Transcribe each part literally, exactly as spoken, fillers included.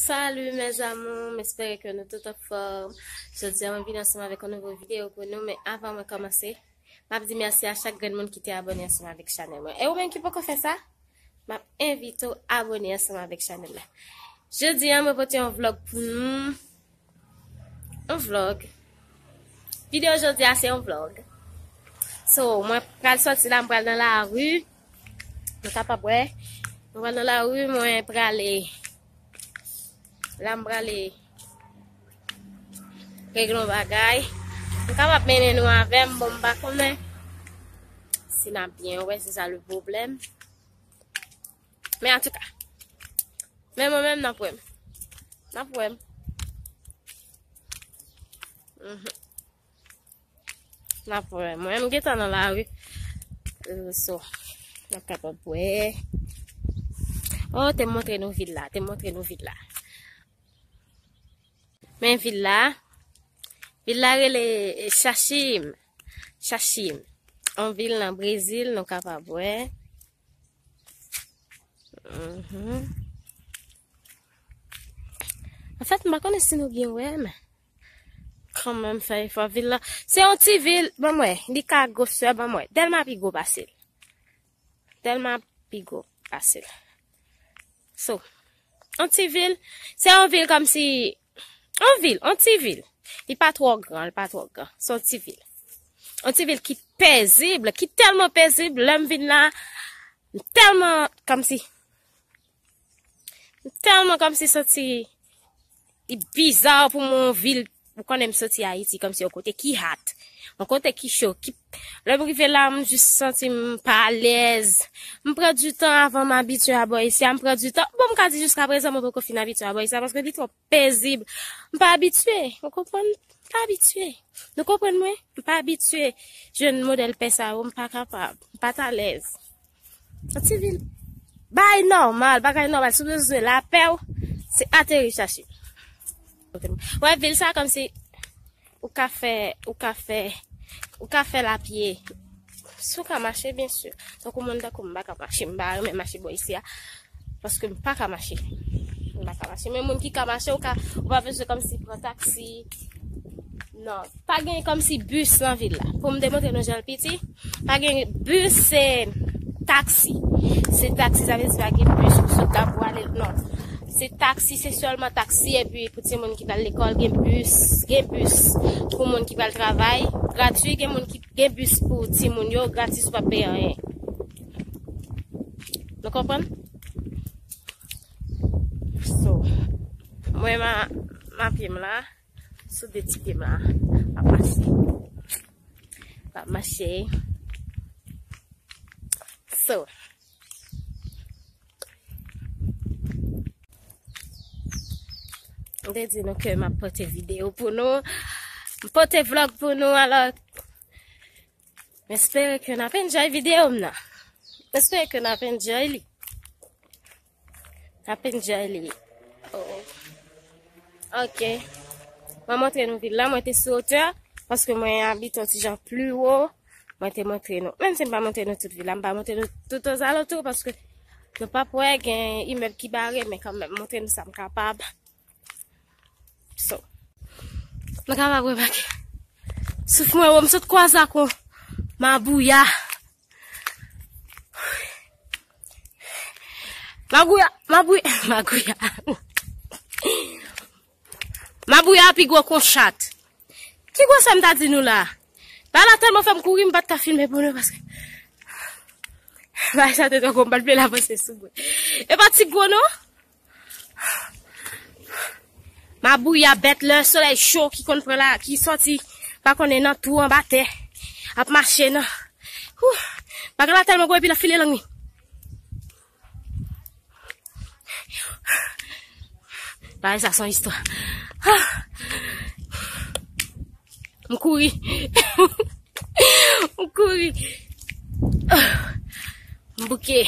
Salut mes amours, m espere ke nou tout anfòm. Jodi a mwen vin ansanm avèk yon nouvo videyo pou nou, men avan mwen kòmanse, m ap di mèsi a chak grenn moun ki te abòne ansanm avèk chanèl mwen. E ou menm ki poko fè sa, m ap envite w abòne ansanm avèk chanèl la. Jodi a mwen pote yon vlòg pou nou. Yon vlòg. Videyo jodi a se yon vlòg. So, mwen pral sòti la, m pral nan lari. Nou kapab wè. Mwen pral nan lari, mwen prale. La m prale regle yon bagay. M kapab mennen nou avè m, bon, m pa konnen si n ap byen wè, se sa le pwoblèm. Men antouka, men mwen menm n ap wè m. N ap wè m. Mhm. N ap wè. Mwen, m gentan nan lari. Euh, so, n ap kapab wè. Oh, te montre nou vil la. Te montre nou vil la. Men vil la. Vil la rele, eh, Xaxim. Xaxim. Yon vil nan Brezil, nou kapab wè. Mhm. Anfèt, m pa konnen si nou byen wè, men kanmenm fè efò vil la. Se yon ti vil, ban m wè, li ka gwosè, ban m wè. Dèlma pi gwo pase l. Dèlma pi gwo pase l. So, yon ti vil, se yon vil kòmsi, yon vil, yon ti vil. Li pa twò gran, li pa twò gran. Se yon ti vil. Yon ti vil ki pezib, ki tèlman pezib, lè m vin la, m tèlman kòmsi, m tèlman kòmsi santi li biza pou mwen yon vil, ou konnen m soti Ayiti, kòmsi yon kote ki hot, yon kote ki cho, ki, lè m rive la, m jis santi m pa alèz. M pran di tan avan m abitye a bò isi a, m pran di tan. Bon, m ka di jiska prezan mwen poko fin abitye a bò isi a, paske li twò pezib. M pa abitye, ou konprann? M pa abitye. Nou konprann mwen? M pa abitye jwenn modèl pè sa yo, m pa kapab. M pa t alèz. Yon ti vil. Bagay nòmal, bagay nòmal. Si w bezwen lapè w, se ateri chache. Wè, vil sa kòmsi ou ka fè, ou ka fè, ou ka fè l a pye. Si w ka mache, byen si. Tankou moun tankou m, m pa ka mache, m pa renmen mache bò isi a. Paske m pa ka mache. M pa ka mache. Men moun ki ka mache, ou ka, ou pa bezwen kòmsi pran taksi. Non, pa gen kòmsi bis nan vil la. Pou m te montre nou jan l piti, pa gen bis, se taksi. Se taksi, sa vle di pa gen bis pou sot la pou ale, non. Se taksi, se sèlman taksi, epi pou timoun ki pral lekòl, gen bis, gen bis. Pou moun ki pral travay, gratwi, gen moun ki, gen bis pou timoun yo, gratis, ou pa peye anyen. Nou konprann? So, mwen, m a, m a pye m la, sou de ti pye m la, m ap mache. M ap mache. So, m te di nou ke m ap pote videyo pou nou. M pote vlòg pou nou, alò, m espere ke n ap enjoy videyo m nan. M espere ke n ap enjoy li. N ap enjoy li. Oh. Ok. Mwen montre nou vil la. Mwen te sou wotè, paske mwen abite yon ti jan pli wo. Mwen te montre nou. Menm si m pa montre nou tout vil la, m pa montre nou tout ozalantou, paske nou p ap wè gen imèb ki bare, men kanmenm, montre nou sa m kapab. So, nou kapab remake. Souf mwen wo, m sot kwaze ak yon mabouya. Magouya, mabouya, magouya. Mabouya pi gwo ke yon chat. Ki gwosè m ta di nou la? Bagay la tèlman fè m kouri, m pa t ka filme pou nou paske bagay sa te twò gwo, m pa t vle l avanse sou mwen. E pa ti gwo non. Mabouya bèt lè solèy cho ki konn pran la, ki sòti, pa konnen nan twou anba tè, ap mache nan. Hou, bagay la tèlman gwo epi l ap file lang li. Bagay sa se yon istwa. Ah! M kouri. M kouri. Ah! M bouke.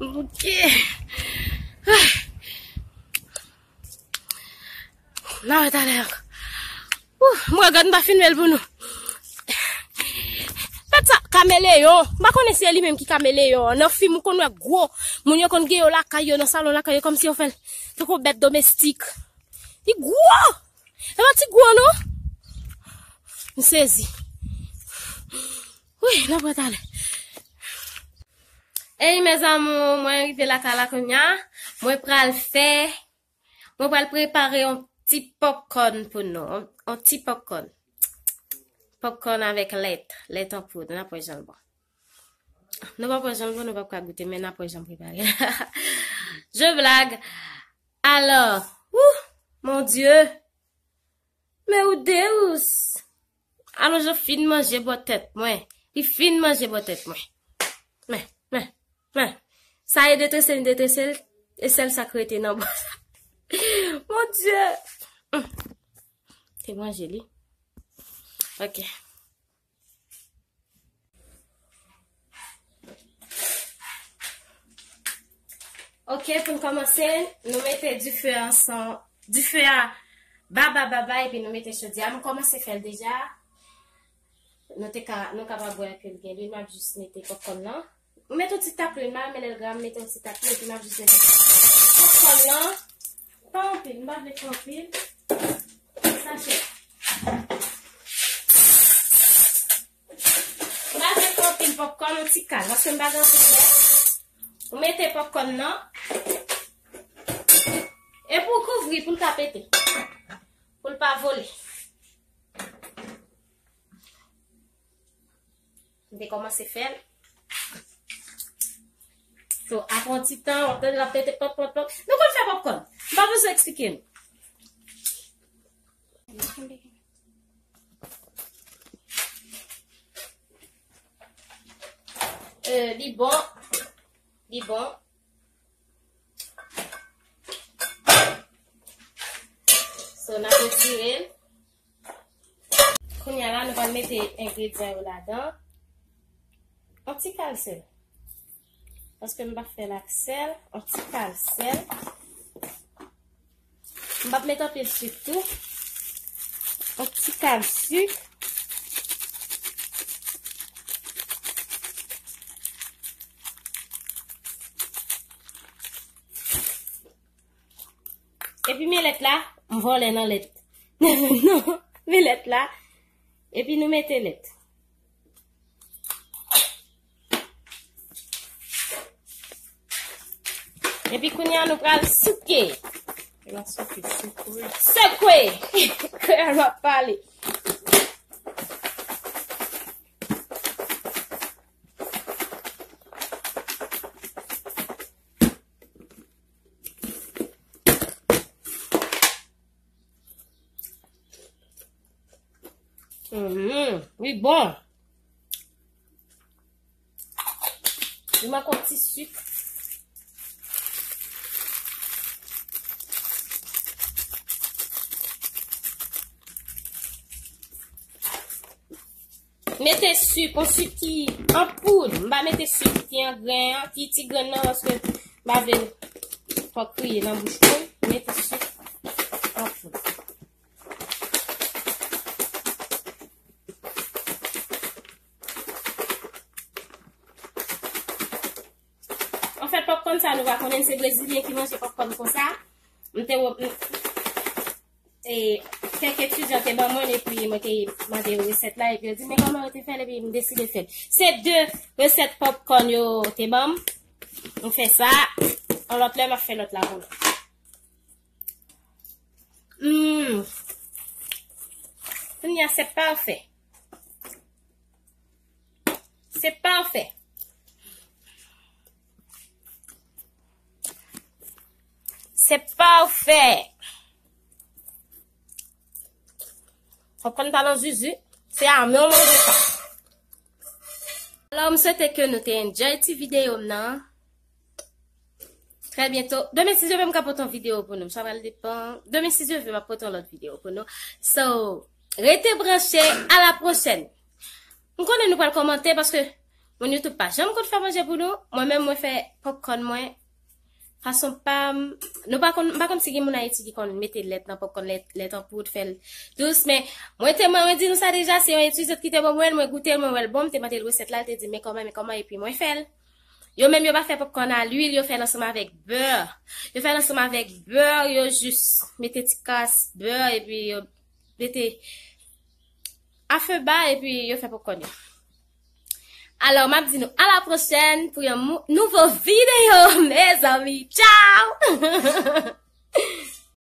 M bouke. Ah! N a wè talè ankò. Ouh, m regrèt m pa filme l pou nou. Pèt sa ka Kameleyon. M pa konnen si se li menm ki kameleyon an. Nan fim, ou konn wè gwo moun yo konn gen yo lakay yo, nan salon lakay yo, kòmsi yo fè l tankou bèt domestik. Li gwo! E pa ti gwo, non? M sezi. Wi, n ap wè talè. Ey, mes amours, mwen rive lakay la kounye a. Mwen pral fè, mwen pral prepare yon ti popcorn pou nou. Yon, yon ti popcorn. Popcorn avèk lèt. Lèt an poud. N ap wè jan l bon. Nou p ap wè jan l bon, nou p ap ka goute, men n ap wè jan m prepare. Je blague. Alò, ouh, mon Dieu. Men ou dous. Alò, je fin manje bò tèt mwen. Li fin manje bò tèt mwen. Men, men, men. Sa e detrese, li detrese l. E sèl sa k rete nan bò sa. Mon Dieu. Hum. Te manje li. Ok. Ok, pou n kòmanse, nou mete dife a ansan, dife a ba, ba, ba, ba, epi nou mete chodi a. M kòmanse fè l deja. Nou te ka, nou kapab wè ke l gen lwil, m ap jis mete popcorn lan. M mete yon ti tap lwil, m pa renmen lè l gra, m mete yon ti tap lwil, epi m ap jis mete popcorn lan. Pa anpil, m pa vle fè anpil. Sachè. M pa vle fè anpil popcorn, yon ti kal, paske m pa gen anpil lè. Ou mete popcorn nan. Epi w kouvri pou l ka pete. Pou l pa vole. M te kòmanse fè l. So, apre yon ti tan, w ap tande l ap pete pòp, pòp, pòp. Nou konn fè popcorn. M pa bezwen eksplike nou. Euh, li bon. Li bon. So, n ap retire l. Kounye a la, nou pral mete engredyan yo ladan. Yon ti kal sèl. Paske m pa fè l ak sèl, yon ti kal sèl. M p ap met anpil sik tou. Yon ti kal sik. Epi men lèt la, m vòlè nan lèt. Non, men lèt la. Epi nou mete lèt. Epi kounye a nou pral souke. E pa souke, sekwe. Sekwe! Kreyòl m ap pale. Mhm, li bon. Li manke yon ti sik. Mete sik, yon sik ki an poud. M pa mete sik ki an grenn an, ki ti grenn nan, paske m pa vle fè l kriye nan bouch mwen. Mete sik an poud. Anfèt, popcorn sa nou pa konnen, se brezilyen ki manje popcorn konsa. M te wè, m, e, kèk etidyan te ban mwen, epi mwen te mande yo resèt la, epi yo di, "Men kòman yo te fè l?" Epi m deside fè l. Se de resèt popcorn yo te ban m. M fè sa, yon lòt lè, m ap fè lòt la pou nou. Mm. Kounye a, se pafè. Se pafè. Se pafè. Fòk konn pa nan zuzu. Se a men w manje sa. Alò, m swete ke nou te enjoy ti videyo m nan. Trè byento. Demen, si Dye vle, m ka pote yon videyo pou nou. Sa pral depann. Demen, si Dye vle, m ap pote yon lòt videyo pou nou. So, rete branche. A la pwochèn. M konnen nou pral kòmante paske moun YouTube pa janm konn fè manje pou nou. Mwen menm, mwen fè popcorn mwen. Fason pa m, nou pa konn, m pa konn si gen moun Ayiti ki konn mete lèt nan popcorn, lèt, lèt an poud, fè l dous, men mwen te, mwen, mwen di nou sa deja, se yon etidyan ki te ban mwen l, mwen goute l, mwen wè l bon, m te mande l resèt la, l te di, men kòman, men kòman, epi mwen fè l. Yo menm, yo pa fè popcorn a lwil, yo fè l ansanm avèk bè. Yo fè l ansanm avèk bè, yo jis mete ti kras bè, epi yo mete a fe ba, epi yo fè popcorn yo. Alò, m ap di nou a la pwochèn pou yon mou- nouvo videyo, mezanmi. Tchao!